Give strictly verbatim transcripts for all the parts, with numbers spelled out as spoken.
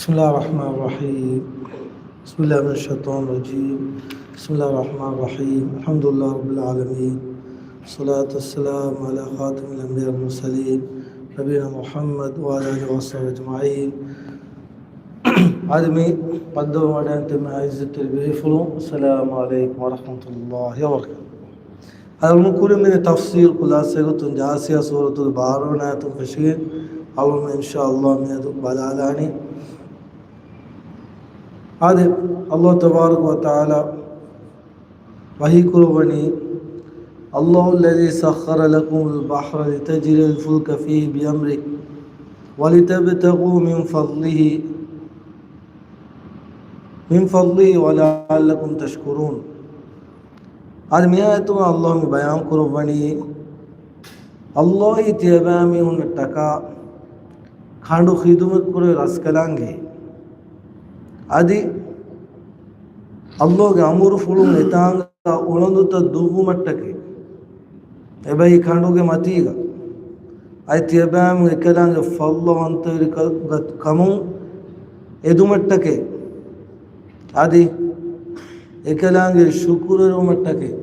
بسم الله الرحمن الرحيم. بسم الله من الشيطان الرجيم. بسم الله الرحمن الرحيم. الحمد لله رب العالمين. والصلاة والسلام على خاتم الأنبياء والمرسلين، نبينا محمد وعلى آله وصحبه أجمعين. އާދެ، މި ބައްދަލުވަޑައިގެން ތިބި އިއްޒަތްތެރި ބޭފުޅުން، السلام عليكم ورحمة الله وبركاته. އަޅުގަނޑު ކުރިން މި ތަފްސީލް ޚުލާސާގޮތުން ޖާސިޔާ ސޫރަތުގެ ބާރަވަނަ އާޔަތުން ފެށިގެން އަޅުގަނޑު އިންޝާﷲ މިއަދު ބަލާލާނީ. އާދެ، ﷲ ތަބާރަކަ ވަތަޢާލާ ވަޙީ ކުރައްވަނީ، الله الذي سخر لكم البحر لتجري الفلك فيه بأمره ولتبتغوا من فضله، من فضله ولعلكم تشكرون. އަދި މި އާޔަތުގަ ﷲ މި ބަޔާން ކުރައްވަނީ، ﷲ ތިޔަބައިމީހުންނަށްޓަކާ ކަނޑު ޚިދުމަތް ކުރެވި ރަސްކަލާނގެ، އަދި ﷲ ގެ އަމުރުފުޅުން އެތާނގަ އުޅަނދުތައް ދުއްވުމަށްޓަކައި، އެބައި ކަނޑުގެ މަތީގަ، އަދި ތިޔަބައިމީހުން އެކަލާނގެ ފަޟްލުވަންތަވެރި ކަ-، ކަ-، ކަމުން އެދުމަށްޓަކައި، އަދި އެކަލާނގެ ޝުކުރުވެރިވުމަށްޓަކައި.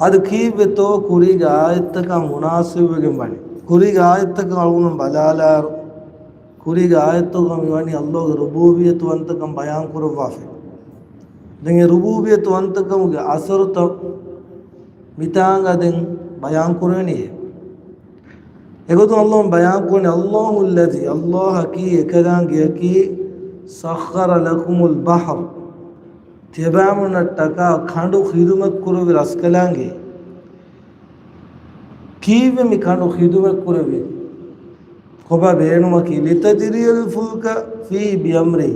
އަދި ކީއްވެތޯ ކުރީގެ އާޔަތްތަކާ މުނާސަބުވެގެން ވަނީ؟ ކުރީގެ އާޔަތްތަކަށް އަޅުގަނޑު ބަލާލާއިރު، ކުރީގެ އާޔަތްތަކުގަ މިވަނީ ﷲ ގެ ރުބޫބިއްޔަތުވަންތަކަން ބަޔާން ކުރައްވާފަ. ދެން އެ ރުބޫބިއްޔަތުވަންތަކަމުގެ އަސަރުތައް މިތާނގަ ދެން ބަޔާން ކުރެވެނީ. އެގޮތުން ﷲ ބަޔާން ކުރަނީ، الله الذي، ﷲ އަކީ އެކަލާނގެއަކީ، سخر لكم البحر، ތިޔަބައިމީހުންނަށްޓަކާ ކަނޑު ޚިދުމަތް ކުރެވި ރަސްކަލާނގެ. ކީއްވެ މި ކަނޑު ޚިދުމަތް ކުރެވި؟ ކޮބާ ބޭނުމަކީ؟ لتجري الفلك فيه بأمره.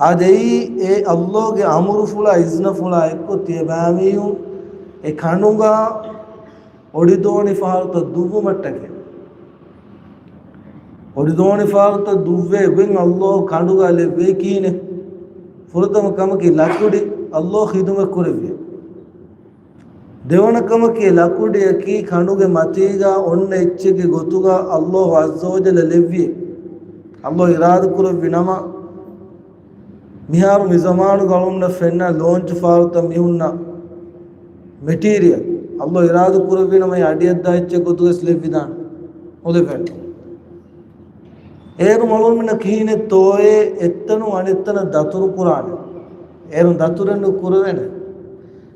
އާދެ، އެއީ އެ ﷲ ގެ އަމުރުފުޅާ އިޒްނަފުޅާ އެއްކޮށް ތިޔަބައިމީހުން އެ ކަނޑުގަ އޮޑިދޯނި ފަހަރުތައް ދުއްވުމަށްޓަކައި. އޮޑިދޯނި ފަހަރުތައް ދުއްވޭ ގޮތް ﷲ ކަނޑުގަ ލެއްވޭ ކިހިނެއް؟ ފުރަތަމަ ކަމަކީ ލަކުޑި ﷲ ޚިދުމަތް ކުރެއްވި. ދެވަނަ ކަމަކީ ލަކުޑިއަކީ ކަނޑުގެ މަތީގަ އޮންނަ އެއްޗެއްގެ ގޮތުގަ ﷲ ޢައްޒަ ވަޖައްލަ ލެއްވި. ﷲ އިރާދަ ކުރެއްވި ނަމަ، މިހާރު މި ޒަމާނުގަ އަޅުގަނޑަށް ފެންނަ ލޯންޗު ފަހަރުތައް މި ހުންނަ މެޓީރިއަލް، ﷲ އިރާދަ ކުރެއްވި ނަމަ އަޑިއަށްދާ އެއްޗެއް ގޮތުގަސް ލެއްވިދާނެ. އުލެފެން. އޭރު އަޅުގަނޑުމެންނަށް ކިހިނެއްތޯއޭ އެއްތަނުން އަނެއްތަނަށް ދަތުރު ކުރާނެ. އޭރުން ދަތުރެއް ނުކުރެވޭނެ.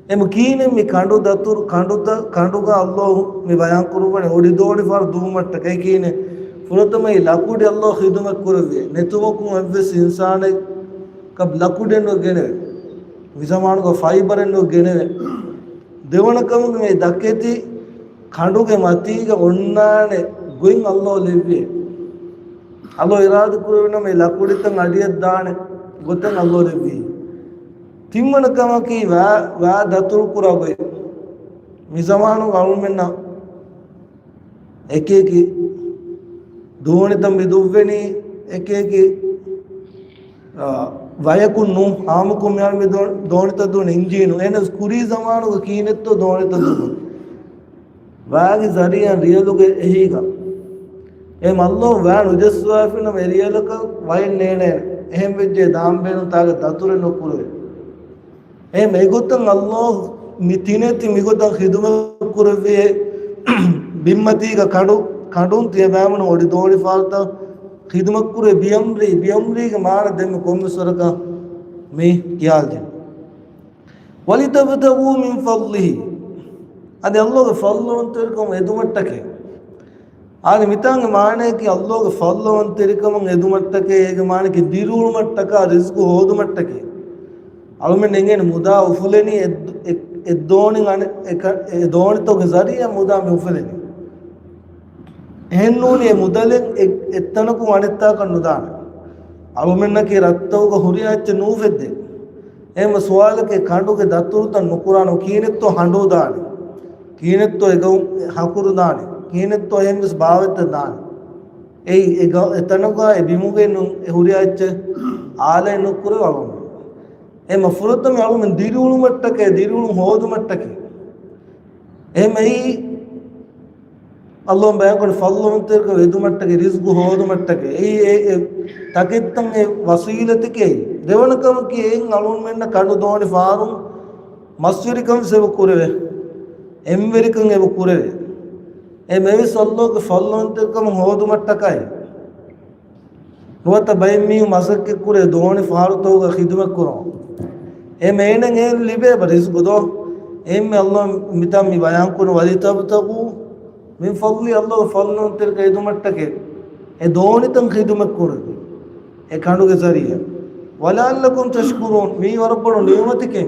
އެމަ ކީނެ މި ކަނޑު ދަތުރު، ކަނޑު ދަ-، ކަނޑުގަ ﷲ މި ބަޔާން ކުރުވަނީ އޮޑި ދޯނި ފަހަރު ދުވުމަށްޓަކައި ކީނެ. ފުރަތަމަ އެ ލަކުޑި ﷲ ޚިދުމަތް ކުރެވޭ. ނެތުމަކުން އެއްވެސް އިންސާނެއް ކަބް ލަކުޑެއް ނު ގެނެވޭ. މި ޒަމާނުގަ ފައިބަރެއް ނު ގެނެވޭ. ދެވަނަ ކަމުގަ މި ދަކެތި ކަނޑުގެ މަތީގަ އޮންނާނެ ގޮތް ﷲ ލެއްވި. ﷲ އިރާދަ ކުރެވި ނަމަ އެ ލަކުޑިތައް އަޑިއަށް ދާނެ ގޮތެއް ﷲ ލެއްވި. ތިންވަނަ ކަމަކީ ވާ، ވާ ދަތުރު ކުރާ ގޮތް. މި ޒަމާނުގަ އަޅުމެންނަށް އެކިއެކި ދޯނިތައް މި ދުއްވެނީ، އެކިއެކި، އާ، ވަޔަކުން ނޫން، އާއްމުކޮށް މިހާރު މި ދޯ-، ދޯނިތައް ދުވަނީ އިންޖީނު. އެހެނަސް ކުރީ ޒަމާނުގަ ކީނެއްތޯ ދޯނިތައް ދުއްވަނީ؟ ވާގި ޒަރީއާ ރިޔަލުގެ އެހީގަ. އެ މައްލޯ ވާ ނުޖައްސުވާފިނަމަ އެ ރިޔަލަކަށް ވައެއް ނޭނޭނެ. އެހެން ވެއްޖެ ދާން ބޭނުން ތާގަ ދަތުރެއް ނުކުރެވޭ. އެހެން އެގޮތަށް ﷲ މި ތިނެތި މިގޮތަށް ޚިދުމަތް ކުރެއްވި ބިންމަތީގަ ކަނޑު، ކަނޑުން ތިޔަބައިމީހުން އޮޑި ދޯނި ފަހަރުތައް ޚިދުމަތް ކުރޭ ބިއަމްރީ، ބިއަމްރީގެ މާނަ ދެން މި ކޮންމެސް ވަރަކަށް މި ކިޔާލަދިން. ވަލިތަބްތަޣޫ މިން ފަޟްލިހި. އަދި ﷲގެ ފަޟްލުވަންތެރިކަމަށް އެދުމަށްޓަކައި. އާދެ، މިތާނގެ މާނައަކީ ﷲގެ ފަޟްލުވަންތެރިކަމަށް އެދުމަށްޓަކައި، އޭގެ މާނައަކީ ދިރިއުޅުމަށްޓަކާ ރިޒްޤު ހޯދުމަށްޓަކައި. އަޅުމެން އެނގޭނެ މުދާ އުފުލެނީ އެއް-، އެއް-، އެއް ދޯނި އަނެ-، އެ ކަ-، އެ ދޯނިތަކުގެ ޒަރީއާ މުދާ މި އުފުލެނީ. އެހެންނޫނީ އެ މުދަލެއް އެ-، އެއްތަނަކުން އަނެއްތާކަށް ނުދާނެ. އަޅުމެންނަކީ ރަށްތަކުގަ ހުރިހާ އެއްޗެއް ނޫފެއްދޭ. އެހެންމެ ސުވާލަކީ ކަނޑުގެ ދަތުރުތައް ނުކުރާނު ކީނެއްތޯ ހަނޑޫ ދާނެ؟ ކީނެއްތޯ އެގައު ހަކުރު ދާނެ؟ ކީނެއްތޯ އެހެންވެސް ބާވަތްތައް ދާނެ؟ އެއީ އެ ގަ-، އެތަނުގަ އެ ބިމުގައި ނު-، އެ ހުރިހާ އެއްޗެއް އާލައެއް ނުކުރެވޭ އަޅުމެން. އެހެންމެ ފުރަތަމަ އަޅުމެން ދިރިއުޅުމަށްޓަކައި، ދިރިއުޅުން ހޯދުމަށްޓަކައި. އެހެންމެ އެއީ އައްލޯ ބަޔާންކުރި ފަޟްލުވަންތެރިކަން އެދުމަށްޓަކައި، ރިޒްގު ހޯދުމަށްޓަކައި، އެއީ އެ، އެ ތަކެއްތަން އެ ވަސީލަތެކޭ. ދެވަނަ ކަމަކީ އެއިން އަޅުންމެންނަށް ކަނޑު ދޯނި ފާރުން މަސްވެރިކަން އެބަ ކުރެވޭ. އެންވެރިކަން އެބަ ކުރެވޭ. އެ މެވެސް އައްލޯގެ ފަޟްލުވަންތެރިކަމަށް ހޯދުމަށްޓަކައި. ނުވަތަ ބައެއް މީހުން މަސައްކަތްކުރޭ ދޯނި ފާރުތަކުގަ ޚިދުމަތްކުރަން. އެ މޭނަން އޭނަ ލިބޭ ބަ ރިޒްގު ދޯ؟ އެހެންމެ އައްލޯ މިތާ މި ބަޔާންކުރު، "ވަލިތަބްތަޣޫ މިން ފަޟްލި"، އައްލޯގެ ފަޟްލުވަންތެރިކަން އެދުމަށްޓަކައި އެ ދޯނިތައް ޚިދުމަތްކުރުން އެ ކަނޑުގެ ޒަރީއާ. "وَلَعَلَّكُمْ تَشْكُرُونَ" މީ ވަރަށް ބޮޑު ނިޢުމަތެކޭ.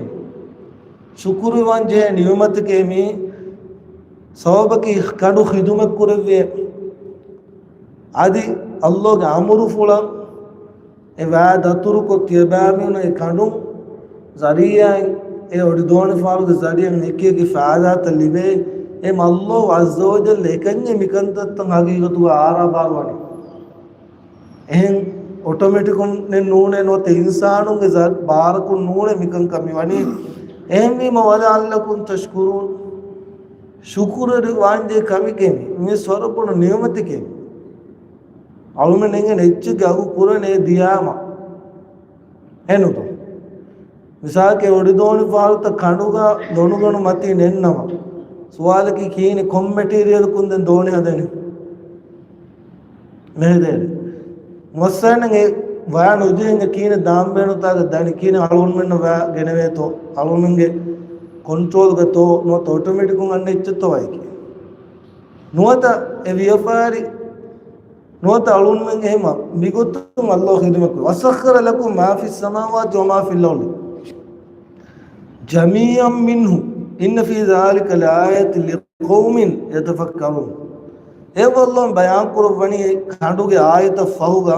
ޝުކުރުވާން ޖެހޭ ނިޢުމަތެކޭ މީ. ސަބަބަކީ ކަނޑު ޚިދުމަތްކުރެއްވިޔޭ. އަދި އައްލޯގެ އަމުރުފުޅަށް އެ ވައި ދަތުރުކޮށް ތިޔަބައިމީހުން އެ ކަނޑުން ޒަރީއާއިން، އެ އޮޑިދޯނިފާރުގެ ޒަރީއާއިން އެކިއެކި ފައިދާތައް ލިބޭ. އެ އައްލޯ ޢައްޒަ ވަޖައްލަ އެކަންޏެއް މިކަންތައްތައް ހަގީގަތުގަ އާރާ ބާރުވަނީ. އެހެން އޮޓޮމެޓިކުން ނޫނޭ، ނުވަތަ އިންސާނުންގެ ޒަ-، ބާރަކުން ނޫނޭ މިކަންކަން މިވަނީ. އެހެންވީމަ، "وَلَعَلَّكُمْ تَشْكُرُونَ" ޝުކުރުވެރިވާންޖެހޭ ކަމެކޭ މީ. މީ ވަރަށް ބޮޑު ނިޢުމަތެކޭ. އަޅުމެން އެނގޭނެ އެއްޗެއްގެ އަގު ކުރަން އެ ދިޔާމަ. އެނުދޯ؟ މިސާލަކަށް އޮޑިދޯނިފާރުތައް ކަނޑުގަ ލޮނުގަނޑު މަތީ ނެންނަމަ، ސުވާލަކީ ކިހިނެއް ކޮން މެޓީރިއަލަކުން ދެން ދޯނި ހަދަނީ؟ ނެހެދޭނެ. މައްސަލައެއް ވަޔާ ނުޖެހެން ކިހިނެއް ދާން ބޭނުންތާކަށް ދަނީ، ކިހިނެއް އަޅުގަނޑުމެންނަށް ވަޔާ ގެނެވޭތޯ، އަޅުގަނޑުމެންގެ ކޮންޓްރޯލްގަތޯ ނުވަތަ އޮޓޮމެޓިކުން އަންނަ އެއްޗެއްތޯ ވަޔަކީ. ނުވަތަ އެ ވިޔަފާރި، ނުވަތަ އަޅުގަނޑުމެން އެހެމަ މިގޮތުން އައްލޯ ޚިދުމަތް ކުރޭ. "وَسَخَّرَ لَكُمْ مَا فِي السَّمَاوَاتِ وَمَا فِي الْأَرْضِ جَمِيعًا مِنْهُ إِنَّ فِي ذَلِكَ لَآيَاتٍ لِقَوْمٍ يَتَفَكَّرُونَ" އެ އައްލޯ ބަޔާންކުރައްވަނީ ކަނޑުގެ އާޔަތަށް ފަހުގަ،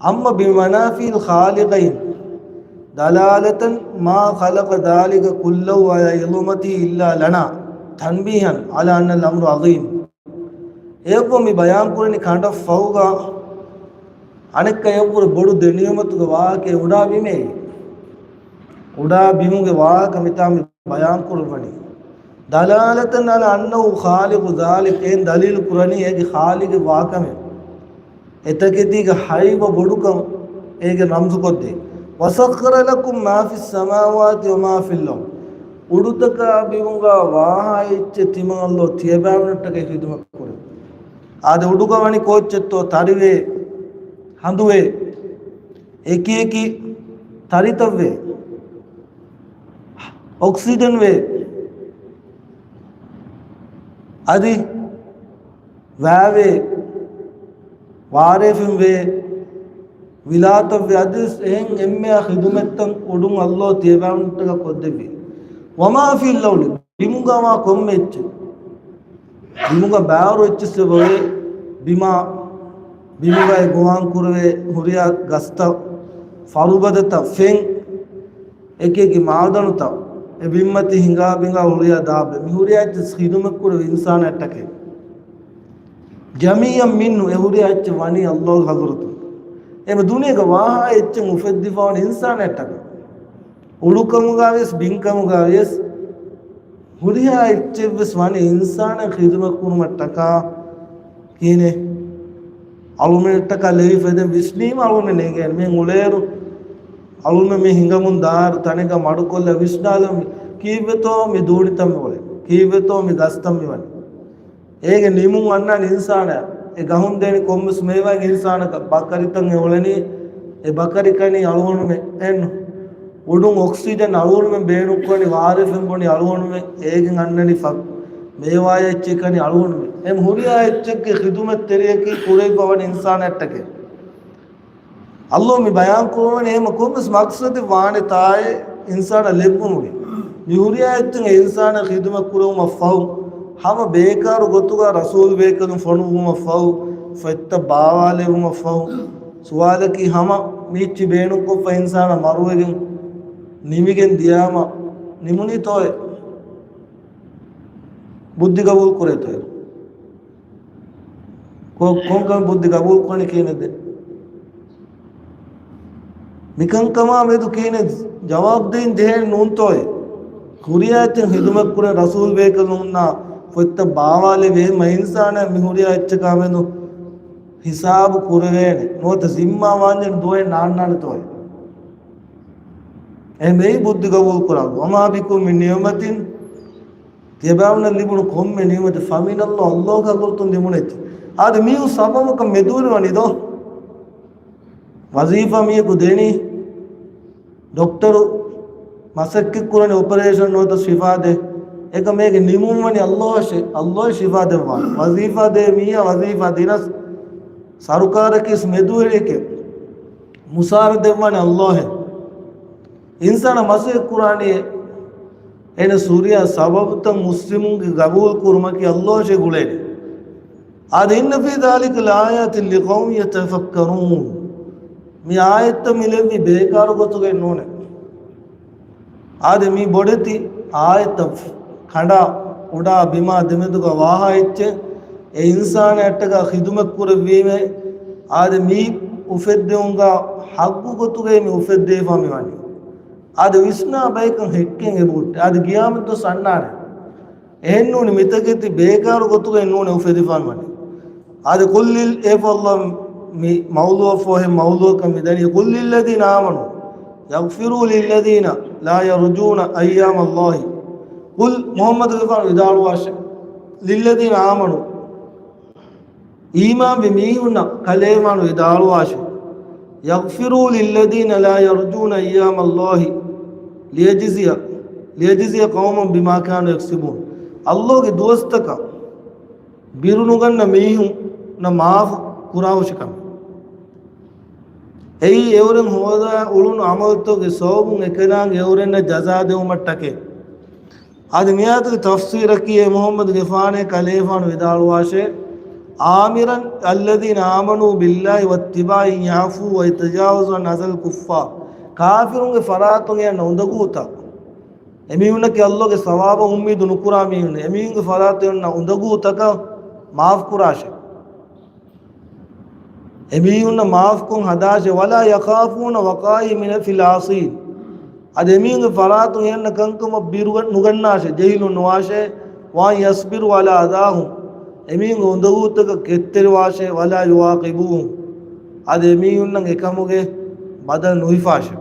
أَمَّا بِمَنَافِعِ الْخَالِقَيْنِ دَلَالَةً مَا خَلَقَ ذَلِكَ كُلَّهُ عَلَى عِظْمَتِهِ إِلَّا لَنَا تَنْبِيهًا عَلَى أَنَّ الْأَمْرَ عَظِيمٌ. އެއަށްވުރެ މި ބަޔާންކުރަނީ ކަނޑަށް ފަހުގަ އަނެއްކާ އެއަށްވުރެ ބޮޑު ދެނިޢުމަތުގެ ވާހަކަ އެ އުޑާ ބިމޭ. އުޑާ ބިމުގެ ވާހަކަ މިތާ މި ބަޔާންކުރައްވަނީ. دَلَالَةً عَلَى أَنَّهُ خَالِقُ ذَلِكَ، އެއިން ދަލީލު ކުރަނީ އޭގެ ޚާލިޤުގެ ވާކަމެއް. އެތަކެތީގެ ހައިބަ ބޮޑުކަން އޭގެ ރަމްޒުކޮށްދޭ. وَسَخَّرَ لَكُمْ مَا فِي السَّمَاوَاتِ وَمَا فِي الْأَرْضِ. އުޑުތަކާ ބިމުގަ ވާހާ އެއްޗެއް ތިމަން އައްލޯ ތިޔަބައިމީހުންނަށްޓަކައި ޚިދުމަތް ކުރޭ. އާދެ، އުޑުގަ ވަނީ ކޯއްޗެއްތޯ؟ ތަރިވޭ، ހަނދުވޭ، އެކިއެކި ތަރިތައްވޭ، އޮކްސިޖަން ވޭ، އަދި ވާވޭ، ވާރޭފިން ވޭ، ވިލާތައް ވޭ، އަދިވެސް އެހެން އެންމެހާ ޚިދުމަތްތައް އުޑުން އައްލޯ ތިޔަބައިމީހުންނަށްޓަކާ ކޮށްދެއްވި. وَمَا فِي الْأَرْضِ، ބިމުގަ ވާ ކޮންމެ އެއްޗެއް، ބިމުގަ ބާރު އެއްޗެއްސެއް އެބައޮތް، ބިމާ، ބިމުގައި ގޮވާން ކުރެވޭ ހުރިހާ ގަސްތައް، ފަރުބަދަތައް، ފެން، އެކިއެކި މާދަނުތައް، އެ ބިންމަތީ ހިނގާ ބިނގާ ހުރިހާ ދާބެ، މި ހުރިހާ އެއްޗެއް ޚިދުމަތް ކުރެވޭ އިންސާނާއަށްޓަކައި. جَمِيعًا مِنْهُ، އެ ހުރިހާ އެއްޗެއް ވަނީ އައްލޯގެ ޙަޟްރަތުން. އެ ދުނިޔޭގަ ވާހާ އެއްޗެއް އުފެއްދިފަ ވަނީ އިންސާނާއަށްޓަކައި. އުޑުކަމުގަ ވިޔަސް، ބިންކަމުގަ ވިޔަސް، ހުރިހާ އެއްޗެއްވެސް ވަނީ އިންސާނާ ޚިދުމަތް ކުރުމަށްޓަކާ. ކިހިނެއް؟ އަޅުމެންނަށްޓަކާ ލެވިފަ ދެން ވިސްނީމަ އަޅުމެން އެނގޭނެ. މި އުޅޭއިރު އަޅުމެން މި ހިނގަމުން ދާއިރު ތަނެއްގަ މަޑުކޮށްލާ ވިސްނާލަމު، ކީއްވެތޯ މި ދޫނިތައް މި އުޅެނީ؟ ކީއްވެތޯ މި ގަސްތައް މި ވަނީ؟ އޭގެ ނިމުން އަންނާނެ އިންސާނާ. އެ ގަހުން ދޭނެ ކޮންމެސް މޭވާއެއް އިންސާނަކަށް. ބަކަރިތައް އެ އުޅެނީ، އެ ބަކަރި ކަނީ އަޅުގަނޑުމެން އެއްނު. އުޑުން އޮކްސިޖަން އަޅުގަނޑުމެން ބޭނުންކުރަނީ، ވާރޭފިން ބޮނީ އަޅުގަނޑުމެން، އޭގެން އަންނަނީ ފަ-، މޭވާ އެއްޗެއް ކަނީ އަޅުގަނޑުމެން. އެ ހުރިހާ އެއްޗެއްގެ ޚިދުމަތްތެރިޔަކީ ކުރެވިފަ ވަނީ އިންސާނާއަށްޓަކައި. އައްލޯ މި ބަޔާން ކުރައްވަނީ އެހެން ކޮންމެސް މަޤްޞަދެއް ވާނެތާއޭ އިންސާނާ ލެއްވުމުގެ. މި ހުރިހާ އެއްޗެއް އެ އިންސާނާ ޚިދުމަތް ކުރެވުމަށް ފަހު، ހަމަ ބޭކާރު ގޮތުގަ ރަސޫލު ބޭކަލުން ފޮނުއްވުމަށް ފަހު، ފޮތްތައް ބާވާލެއްވުމަށް ފަހު، ސުވާލަކީ ހަމަ މިއްޗި ބޭނުންކޮށްފަ އިންސާނާ މަރުވެގެން ނިމިގެން ދިޔާމަ ނިމުނީތޯއޭ؟ ބުއްދި ގަބޫލު ކުރޭތޯއޭ؟ ކޮ-، ކޮންކަމެއް ބުއްދި ގަބޫލު ކުރަނީ ކިހިނެއް ދެން؟ މިކަންކަމާ މެދު ކިހިނެއް ޖަވާބު ދޭން ޖެހޭނެ ނޫންތޯއޭ؟ ހުރިހާ އެއްޗެއް ޚިދުމަތް ކުރަން ރަސޫލު ބޭކަލުންނާ ކޮތްތައް ބާވާލެވޭ މަ އިންސާނާ މި ހުރިހާ އެއްޗަކާމެދު ހިސާބު ކުރެވޭނެ. ނުވަތަ ޒިންމާ ވާންޖެހޭ ދުވަހެއް ނާންނާނެތޯއެ؟ އެހެން މެއި ބުއްދި ގަބޫލު ކުރާ. وما بكم من نعمة، ތިޔަބައިމީހުންނަށް ލިބުނު ކޮންމެ ނިޢުމަތެއް، فمن الله، އައްލޯގެ ހަޟްރަތުން ލިބުނެތި. އާދެ، މީހުން ސަބަބަކަށް މެދުވެރި ވަނީ ދޯ؟ ވަޒީފާ މީހަކު ދޭނީ، ޑޮކްޓަރު މަސައްކަތް ކުރަނީ އޮޕަރޭޝަން ނުވަތަ ޝިފާ ދޭ. އެކަމޭގެ ނިމުން ވަނީ އައްލޯއަށޭ، އައްލޯއޭ ޝިފާ ދެއްވާނެ. ވަޒީފާ ދޭ މީހާ ވަޒީފާ ދިނަސް، ސަރުކާރަކީސް މެދުވެރިއެކޭ. މުސާރަ ދެއްވާނެ އައްލޯހޭ. އިންސާނާ މަސައްކަތް ކުރާނީ އޭނަ ސުރިޔާ ސަބަބުތައް މުސްލިމުންގެ ގަބޫލު ކުރުމަކީ އައްލޯހަށޭ ގުޅޭނެ. އާދެ، إن في ذلك لآيات لقوم يتفكرون. މި އާޔަތްތައް މި ލެއްވީ ބޭކާރު ގޮތުގައެއް ނޫނޭ. އާދެ، މި ބޮޑެތި އާޔަތްތައް ކަނޑާ އުޑާ ބިމާ ދެމެދުގަ ވާހާ އެއްޗެއް، އެ އިންސާނާއަށްޓަކާ ޚިދުމަތް ކުރެއްވީމޭ. އާދެ، މި އުފެއްދެވުންގަ ޙައްޤު ގޮތުގައި މި އުފެއްދެވިފާ މި ވަނީ. އާދެ، ވިސްނާ ބަޔަކަށް ހެއްކެން އެބަހުއްޓޭ. އާދެ، ގިޔާމަތް ދުވަސް އަންނާނެ. އެހެންނޫން މިތަކެތި ބޭކާރު ގޮތުގައި ނޫނޭ އުފެދިފާ މިވަނީ. އާދެ، قل لل، އޭ ފައްލަ މި މައުޟޫޢަށްފަހު މައުޟޫޢަކަށް މި ދަނީ، قل للذين آمنوا يغفروا للذين لا يرجون أيام الله. قل، މުޙައްމަދުގެފާނު ވިދާޅުވާށޭ، للذين آمنوا، އީމާންވި މީހުންނަށް ކަލޭމާނު ވިދާޅުވާށޭ، يغفروا للذين لا يرجون أيام الله ليجزي، ليجزي قوما بما كانوا يكسبون. އައްލޯގެ ދުވަސްތަކަށް ބިރުނުގަންނަ މީހުންނަށް މާފު ކުރާހުށި ކަމެއް. އެއީ އެއުރެން ހޯދާ އުޅުނު ޢަމަލުތަކުގެ ސަބަބުން އެކަލާނގެ އެއުރެންނަށް ޖަޒާ ދެވުމަށްޓަކައި. އަދި މިއާޔަތުގެ ތަފްސީރަކީ އޭ މުޙައްމަދުގެފާނޭ ކަލޭފާނު ވިދާޅުވާށޭ، آمرا الذين آمنوا بالله واتباعه أن يعفوا ويتجاوزوا عن أذى الكفار. ކާފިރުންގެ ފަރާތުން އެ އޮންނަ އުނދަގޫތައް، އެމީހުންނަކީ އައްލޯގެ ސަވާބަށް އުއްމީދު ނުކުރާ މީހުން، އެމީހުންގެ ފަރާތުން އޮންނަ އުނދަގޫތަކަށް މާފު ކުރާށޭ. އެމީހުންނަށް މާފުކޮށް ހަދާށޭ، ولا يخافون وقائع من، في العاصين. އަދި އެމީހުންގެ ފަރާތުން އެހެން ކަންކަމަށް ބިރު ނުގަންނާށޭ، ޖެހިލުން ނުވާށޭ، وأن يصبروا على أذاهم، އެމީހުންގެ އުނދަގޫތަކަށް ކެތްތެރިވާށޭ، ولا يعاقبوهم، އަދި އެމީހުންނަށް އެކަމުގެ ބަދަލު ނުހިފާށޭ.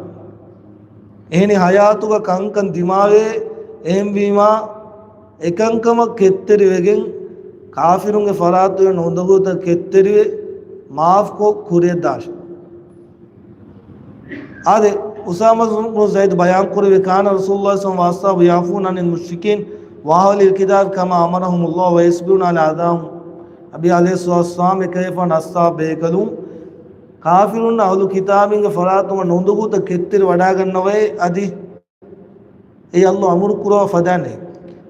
އެހެނި ޙަޔާތުގަ ކަންކަން ދިމާވޭ، އެހެންވީމާ، އެކަންކަމަށް ކެތްތެރިވެގެން، ކާފިރުންގެ ފަރާތުން އޮންނަ އުނދަގޫތައް ކެތްތެރިވެ، މާފްކޮށް ކުރިއަށްދާށޭ. އާދެ، އުސާމަ ބުނު ޒައިދު ބަޔާންކުރެއްވި، كان رسول الله صلى الله عليه وسلم وأصحابه يعفون عن المشركين وأهل الكتاب كما أمرهم الله ويصبرون على أذاهم. ނަބީ ޢަލައިހިއްސަލާތު ވައްސަލާމް އެކަލޭފާނު އަޞްޙާބު ބޭކަލުން ކާފިރުންނާ އަހުލު ކިތާބީންގެ ފަރާތުން އޮންނަ އުނދަގޫތައް ކެތްތެރިވަޑާގަންނަވައޭ، އަދި އެ އައްލޯ އަމުރު ކުރާ ފަދައިން،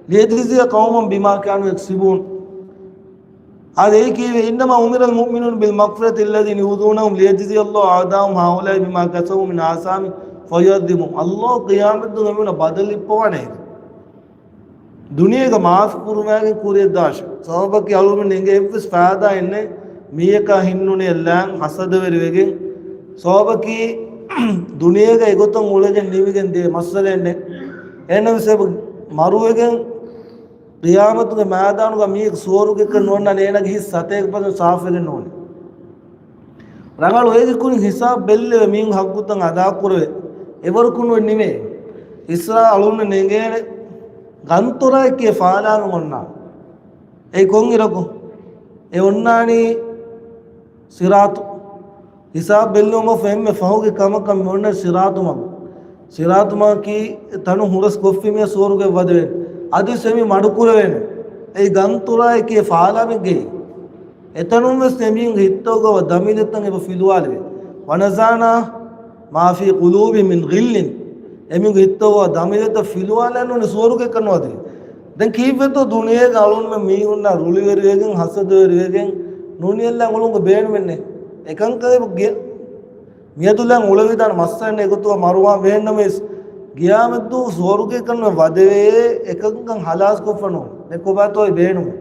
ليجزي قوما بما كانوا يكسبون. އާދެ، އެއީ ކީއްވެ؟ إنما أمر المؤمنون بالمغفرة للذين يؤذونهم ليجزي الله أعداءهم هؤلاء بما كسبوا من آثام فيعذبهم. އައްލޯ ޤިޔާމަތުގަ އެމީހުންނަށް ބަދަލު އިއްވަވާނެ. ދުނިޔޭގަ މާފު ކުރުމާގެން ކުރިއަށްދާށޭ. ސަބަބަކީ އަޅުގަނޑުމެން އެނގޭ އެއްވެސް ފައިދާއެއް ނެތް. މީހަކާ ހިންނުނެއް ލާން ހަސަދަވެރިވެގެން. ސަބަބަކީ ދުނިޔޭގަ އެގޮތަށް އުޅެގެން ނިމިގެން ދިޔަ މައްސަލައެއް ނެތް. އެހެންނަމަވެސް އެބަ މަރުވެގެން ޤިޔާމަތުގެ މައިދާނުގަ މީހަކު ސުވަރުގެއަކަށް ނުވަންނާނެ، އޭނާގެ ހިތް ސަތޭކަ ޕަސެންޓް ސާފުވެގެން ނޫނީ. ރަނގަޅު އޭގެ ކުރިން ހިސާބު ބެއްލެވޭ، މީހުން ހައްގުތައް އަދާކުރެވޭ. އެވަރަކުން ނުވެ ނިމޭ. އިސްރާ އަޅުން ނެނގޭނެ ގަންތުރާއެކޭ ފާލާނު އޮންނާނެ. އެ ކޮންއިރަކު؟ އެ އޮންނާނީ ސިރާތު. ހިސާބު ބެއްލުމަށް ފެންމެ ފަހުގެ ކަމަކަށް މި އޮންނަ ސިރާތު މަގު. ސިރާތު މަގަކީ ތަނު ހުރަސް ކޮށްފި މީހާ ސުވަރުގެ ވަދެވޭނެ. އަދިސް އެމީ މަޑުކުރެވޭނެ. އެއީ ގަންތުރާއެކޭ ފާލާމެއްގެ. އެތަނުން ވެސް އެމީހުންގެ ހިތްތަކުގަ ދަމިލަތައް އެބަ ފިލުވާލެވޭ. ونزعنا ما في قلوبهم من غل. އެމީހުންގެ ހިތްތަކުގަ ދަމިލަތައް ފިލުވާލާން ނޫނީ ސުވަރުގެއަކަށް ނުވަދެވޭ. ދެން ކީއްވެތޯ ދުނިޔޭގަ އަޅުންމެ މީހުންނާ ރުޅިވެރިވެގެން ހަސަދަވެރިވެގެން ނޫނީއެއްލާން އުޅުމުގެ ބޭނުމެއްނެތް. އެކަންކަން އެބަ ގެ-، މިއަދުލާން އުޅެވިދާނެ މައްސަލައެއް ނެތް އެގޮތުގަ މަރުވާން ވޭންނަމަވެސް، ގިޔާމަތްދުވަހު ސުވަރުގެއަކަށް ވަދެވޭ އެކަންކަން ހަލާސްކޮށްފަ ނޫން. ދެން ކޮބާތޯ އެ ބޭނުމެއް؟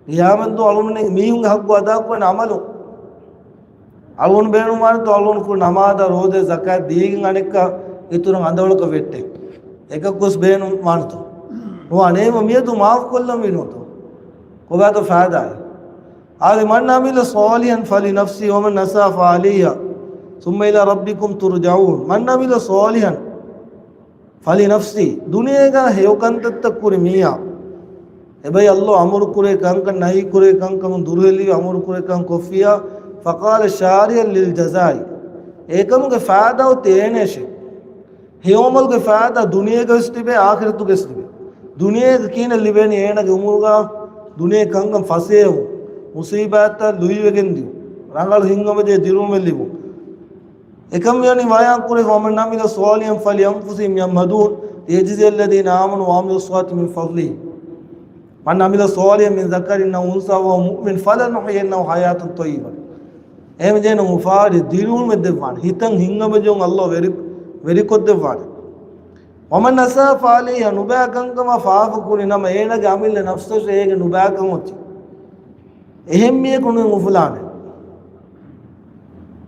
ގިޔާމަތްދުވަހު އަޅުމެން މީހުންގެ ހައްގު އަދާކުރަން އަމަލު. އަޅުގަނޑު ބޭނުންވާނެތޯ އަޅުގަނޑު ކުރި ނަމާދާ ރޯދަ ޒަކާތް ދީގެން އަނެއްކާ އިތުރަށް އަނދަވަޅަކަށް ވެއްޓެ. އެކަކުވެސް ބޭނުންވާނެތޯ؟ ނުވާނެ، އެހެންވީމަ މިއަދު މާފުކޮށްލަންވީ ނޫންތޯ؟ ކޮބާތޯ ފައިދާއެއް؟ އާދެ، من عمل صالحا فلنفسه ومن أساء فعليها ثم إلى ربكم ترجعون. من عمل صالحا فلنفسه. ދުނިޔޭގަ ހެޔޮ ކަންތައްތައް ކުރި މީހާ، އެބައި ﷲ އަމުރު ކުރޭ ކަންކަން، ނަހީ ކުރޭ ކަންކަމުން ދުރުހެލިވި، އަމުރު ކުރޭ ކަން ކޮށްފިއްޔާ، فقال سارعا للجزاء. އެކަމުގެ ފައިދާ އޮތީ އޭނައަށޭ. ހެޔޮ ޢަމަލުގެ ފައިދާ ދުނިޔޭގަވެސް ލިބޭ، އާޚިރަތުގަވެސް ލިބޭ. ދުނިޔޭގަ ކިހިނެއް ލިބޭނީ؟ އޭނަގެ ޢުމުރުގަ ދުނިޔެ ކަންކަން ފަސޭހަވުން، މުޞީބާތްތައް ލުއިވެގެން ދިޔުން، ރަނގަޅު ހިތްހަމަޖެހި ދިރިއުޅުމެއް ލިބުން. އެކަންވީމަ ވަޔާން ކުރެވި، ومن عمل صالحا فلأنفسهم يمهدون ليجزي الذين آمنوا وعملوا الصالحات من فضله. من عمل صالحا من ذكر أو أنثى وهو مؤمن فلنحيينه حياة طيبة. އެހެންވެ އުފާވެރި ދިރިއުޅުމެއް ދެއްވާނެ. ހިތަށް ހިތްހަމަޖެހުން ﷲ ވެރި، ވެރިކޮށްދެއްވާނެ. ومن أساء فعليها، ނުބައި ކަންކަމަށް ފާފަ ކުރި ނަމަ، އޭނަގެ އަމިއްލަ ނަފްސަށޭ އޭގެ ނުބައިކަން އޮތީ. އެހެން މީހަކު ނުއުފުލާނެ.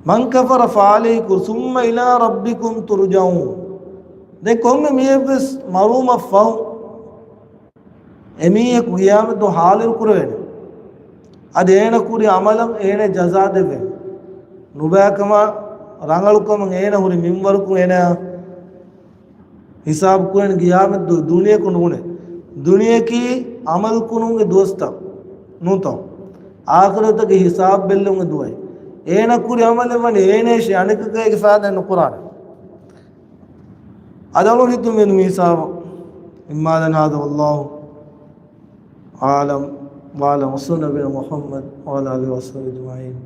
من كفر فعليه كفره ثم إلى ربكم ترجعون. ދެން ކޮންމެ މީހެއްވެސް މަރުވުމަށް ފަހު އެމީހަކު ގިޔާމަތު ހާޟިރު ކުރެވޭނެ. އަދި އޭނަ ކުރި ޢަމަލަށް އޭނަ ޖަޒާ ދެއްވޭ. ނުބައިކަމާ ރަނގަޅުކަމަށް އޭނަ ހުރި މިންވަރަކުން އޭނަ ހިސާބު ކުރަން ގިޔާމަތު ދު-، ދުނިޔެއަކު ނޫނޭ. ދުނިޔެއަކީ ޢަމަލު ކުރުމުގެ ދުވަސްތައް ނޫންތޯ؟ އާޚިރަތަކީ ހިސާބު ބެއްލުމުގެ ދުވަހެއް. އޭނަ ކުރި ޢަމަލެއް ވަނީ އޭނައަށޭ، އަނެކަކަށް އޭގެ ފައިދާ ނުކުރާނެ. އަދި އަޅުގަނޑު ހިތުން މިއަދު މި ހިސާބަށް އިއްމާލަން ހާދަ، والله أعلم، وعلى رسولنا نبينا محمد وعلى آله وصحبه أجمعين.